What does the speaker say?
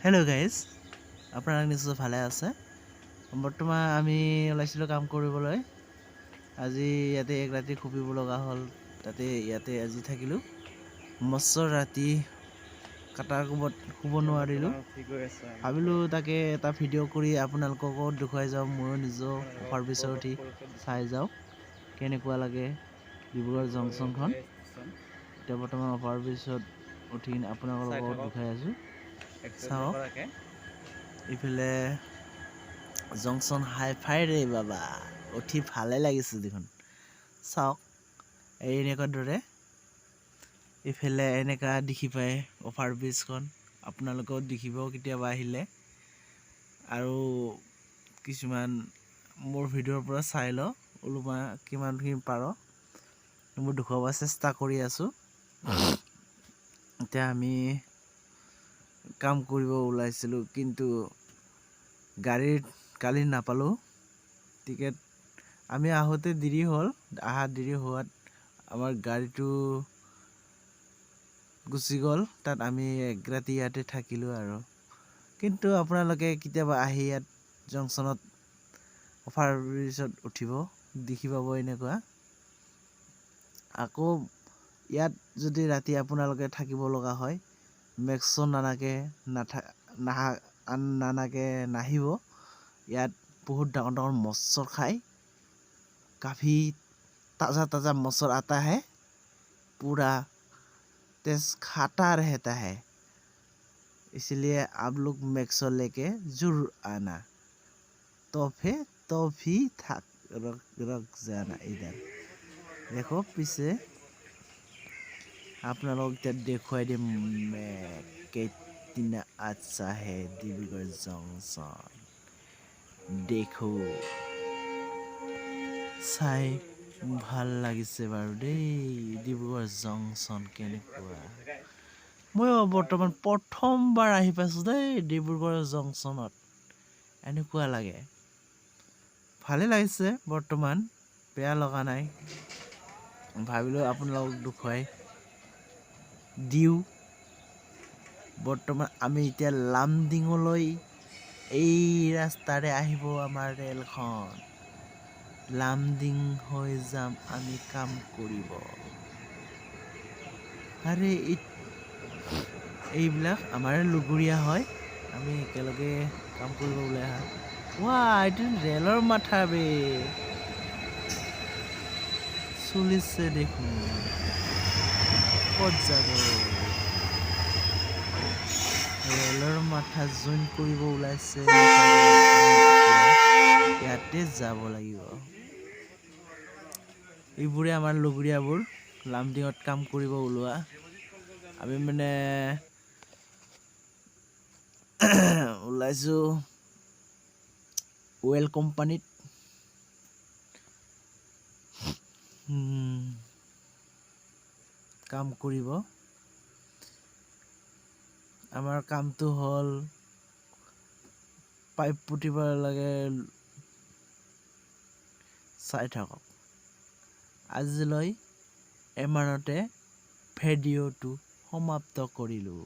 Hello' guys, আপোনালোক নিশ্চয় ভালে আছে। বৰ্তমান আমি ওলাইছিলোঁ কাম কৰিবলৈ। আজি ইয়াতে এক ৰাতি খুপিব লগা হ'ল, তাতে ইয়াতে আজি থাকিলোঁ। মচ্ছৰ ৰাতি কাটাৰ কোবত শুব নোৱাৰিলোঁ। ভাবিলোঁ তাকে এটা ভিডিঅ' কৰি আপোনালোককো দেখুৱাই যাওঁ, ময়ো নিজেও অভাৰ ব্ৰিজত উঠি চাই যাওঁ কেনেকুৱা লাগে ডিব্ৰুগড় জংচনখন। এতিয়া বৰ্তমান অভাৰ ব্ৰিজত উঠি কিনে আপোনালোকক দেখুৱাই আছোঁ, চাওক। ইফালে জংচন হাই ফাই ৰে বাবা, উঠি ভালে লাগিছে দেখোন। চাওক, এই এনেকুৱা দৰে ইফালে এনেকা দেখি পায় অভাৰ ব্ৰিজখন। আপোনালোকেও দেখিব কেতিয়াবা আহিলে। আৰু কিছুমান মোৰ ভিডিঅ'ৰ পৰা চাই ল ওলোমা কিমানখিনি পাৰ, মই দেখুৱাব চেষ্টা কৰি আছোঁ। এতিয়া আমি কাম কৰিব ওলাইছিলোঁ, কিন্তু গাড়ীত কালি নাপালোঁ টিকেট। আমি আহোঁতে দেৰি হ'ল। অহা দেৰি হোৱাত আমাৰ গাড়ীটো গুচি গ'ল। তাত আমি এক ৰাতি ইয়াতে থাকিলোঁ আৰু। কিন্তু আপোনালোকে কেতিয়াবা আহি ইয়াত জংচনত অভাৰ ব্ৰিজত উঠিব, দেখি পাব এনেকুৱা। আকৌ ইয়াত যদি ৰাতি আপোনালোকে থাকিব লগা হয়, মেক্স' নানাকে নাথা নাহা নানাকে নাহিব। ইয়াত বহুত ডাঙৰ ডাঙৰ মচ্ছৰ খায়। काफ़ी ताज़ा ताज़ा मच्छर आता है, पूरा तेज खाता रहता है। इसलिए आप लोग मैक्सो लेके जरूर आना, तो फिर तो भी थक रख रख जाना। इधर देखो पीछे, আপোনালোকক এতিয়া দেখুৱাই দিম कितना अच्छा है ডিব্ৰুগড় জংচন। দেখো, চাই ভাল লাগিছে বাৰু দেই। ডিব্ৰুগড় জংচন কেনেকুৱা, ময়ো বৰ্তমান প্ৰথমবাৰ আহি পাইছোঁ দেই ডিব্ৰুগড় জংচনত। এনেকুৱা লাগে, ভালেই লাগিছে বৰ্তমান, বেয়া লগা নাই। ভাবিলোঁ আপোনালোকক দেখুৱাই দিওঁ। বৰ্তমান আমি এতিয়া লামডিঙলৈ এই ৰাস্তাৰে আহিব আমাৰ ৰেলখন। লামডিং হৈ যাম আমি কাম কৰিব। আৰে, এইবিলাক আমাৰ লগৰীয়া হয়, আমি একেলগে কাম কৰিব ওলাই আহা। ৱা, এইটো ৰেলৰ মাথা বে চলিছে দেখোন। ক'ত যাব? ৰেলৰ মাথা জইন কৰিব ওলাইছে। ইয়াতে যাব লাগিব। এইবোৰে আমাৰ লগৰীয়াবোৰ, লামডিঙত কাম কৰিব ওলোৱা। আমি মানে ওলাইছোঁ ৱেল কোম্পানীত কাম কৰিব। আমাৰ কামটো হ'ল পাইপ পুতিব লাগে। চাই থাকক। আজিলৈ ইমানতে ভিডিঅ'টো সমাপ্ত কৰিলোঁ।